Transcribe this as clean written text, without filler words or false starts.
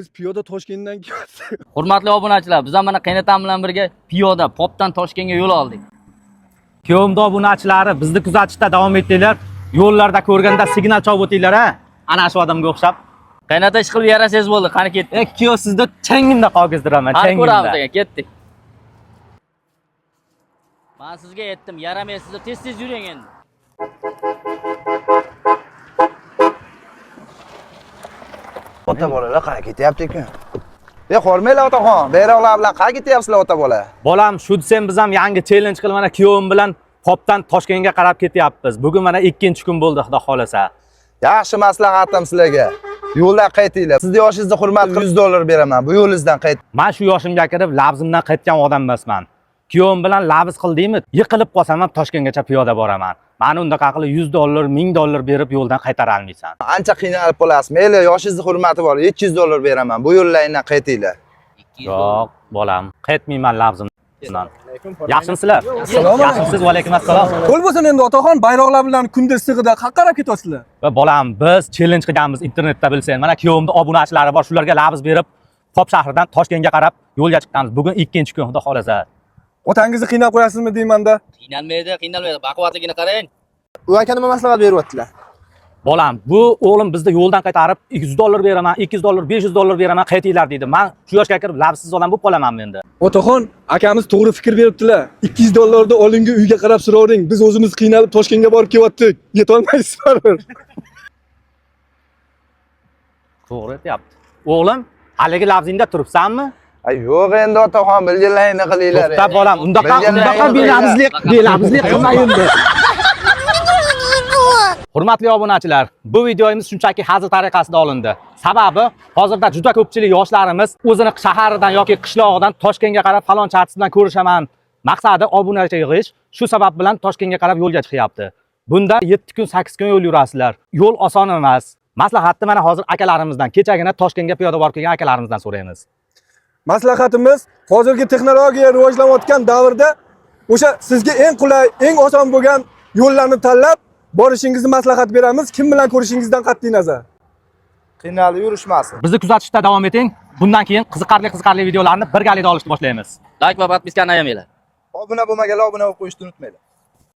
Biz piyoda Toshkentdan kelyapmiz. Hurmatli obunachilar, biz ham mana qaynatam bilan birga piyoda Popdan Toshkentga yo'l oldik. Kuyovimda obunachilari bizni kuzatishda davom etinglar. Yo'llarda ko'rganda signal chalib o'tinglar ha. Ana shu odamga o'xshab. Qaynota ish qilib yarasangiz bo'ldi, qani ketdik. E, kuyov sizni changimda qolgizdiraman, Qani ko'ramiz changimda. ekan, ketdik. Men sizga aytdim, yaramaysiz, tez-tez yuring endi. Ota bolalar qayerga ketyapti ekan? E, hormanglar otaxon, bayroqlar bilan qayerga ketyapsizlar ota bola? Bolam, shu desam biz ham yangi challenge qilib mana kuyovim bilan Popdan Toshkentga qarab ketyapmiz. Bugun mana ikkinchi kun bo'ldi, xudo xolasa. Yaxshi maslahatim sizlarga. Yo'ldan qaytinglar. Sizni yoshingizni hurmat qilib 100 dollar beraman. Bu yo'lingizdan qayt. Men shu yoshimga kirib labzimdan qaytgan odam emasman. Kuyovim bilan labz qildingmi, yiqilib qolsam ham Toshkentgacha piyoda boraman. Mani undaqa qilib 100 dollar, 1000 dollar berib yo'ldan qaytara olmaysan. Ancha qiynalib qolasiz. Mayli, yoshingizni hurmati bor. 700 dollar beraman. Bu yo'llaringdan qaytinglar. 200 dollar. Yo'q, bolam, qaytmayman labzimdan. Yaxshimisizlar? Assalomu alaykum. Yaxshimisiz? Va alaykum assalom. Qo'l bo'lsin endi otaxon, bayroqlar bilan kunda issig'ida qayerga qarab ketyapsizlar? Va bolam, biz challenge qilganmiz internetda bilsang. Mana kuyovimda obunachilari bor, shularga labz berib Pop shahridan Toshkentga qarab yo'lga chiqqanmiz. Bugun ikkinchi kun, xudo xolasa. Otangizni qiynab qo'yasizmi deymanda. Qiynalmaydi, qiynalmaydi. Baquvvatligini qarang. U aka nima maslahat beryaptilar? Bolam, bu o'g'lim bizni yo'ldan qaytarib 200 dollar beraman, 200 dollar, 500 dollar beraman, qaytinglar deydi. Men shu yoshga kirib labsiz odam bo'lib qolamanmi endi? Otaxon, akamiz to'g'ri fikr beribdilar. 200 dollarni olingi uyga qarab suravering. Biz o'zimiz qiynalib Toshkentga borib kelyaptik. Yetolmaysiz baribir. To'g'ri aytyapti. O'g'lim, haligi labzingda turibsanmi? Ay, yo'q endi otaxon, bilganlaringni qilinglar. To'xta bolam, undaqa Bilganlaringni undaqa qilinglar. belabzlik, belabzlik qilma endi. Hurmatli obunachilar, bu videomiz shunchaki hazil tariqasida olindi. Sababi hozirda juda ko'pchilik yoshlarimiz o'zini shaharidan yoki qishlog'idan Toshkentga qarab falon artist bilan ko'rishaman maqsadi obunachi yig'ish. Shu sabab bilan Toshkentga qarab yo'lga chiqyapti. Bunda 7 kun, 8 kun yo'l yurasizlar. Yo'l oson emas. Maslahatni mana hozir akalarimizdan, kechagina Toshkentga piyoda borib kelgan akalarimizdan so'raymiz. Maslahatimiz hozirgi texnologiya rivojlanayotgan davrda o'sha sizga eng qulay, eng oson bo'lgan yo'llarni tanlab borishingizni maslahat beramiz. Kim bilan ko'rishingizdan qat'iy nazar. Qiynalib yurishmasin. Bizni kuzatishda davom eting. Bundan keyin qiziqarli qiziqarli videolarni birgalikda olishni boshlaymiz. Like va podpiskani ayamanglar. Obuna bo'lmaganlar obuna bo'lib qo'yishni unutmanglar.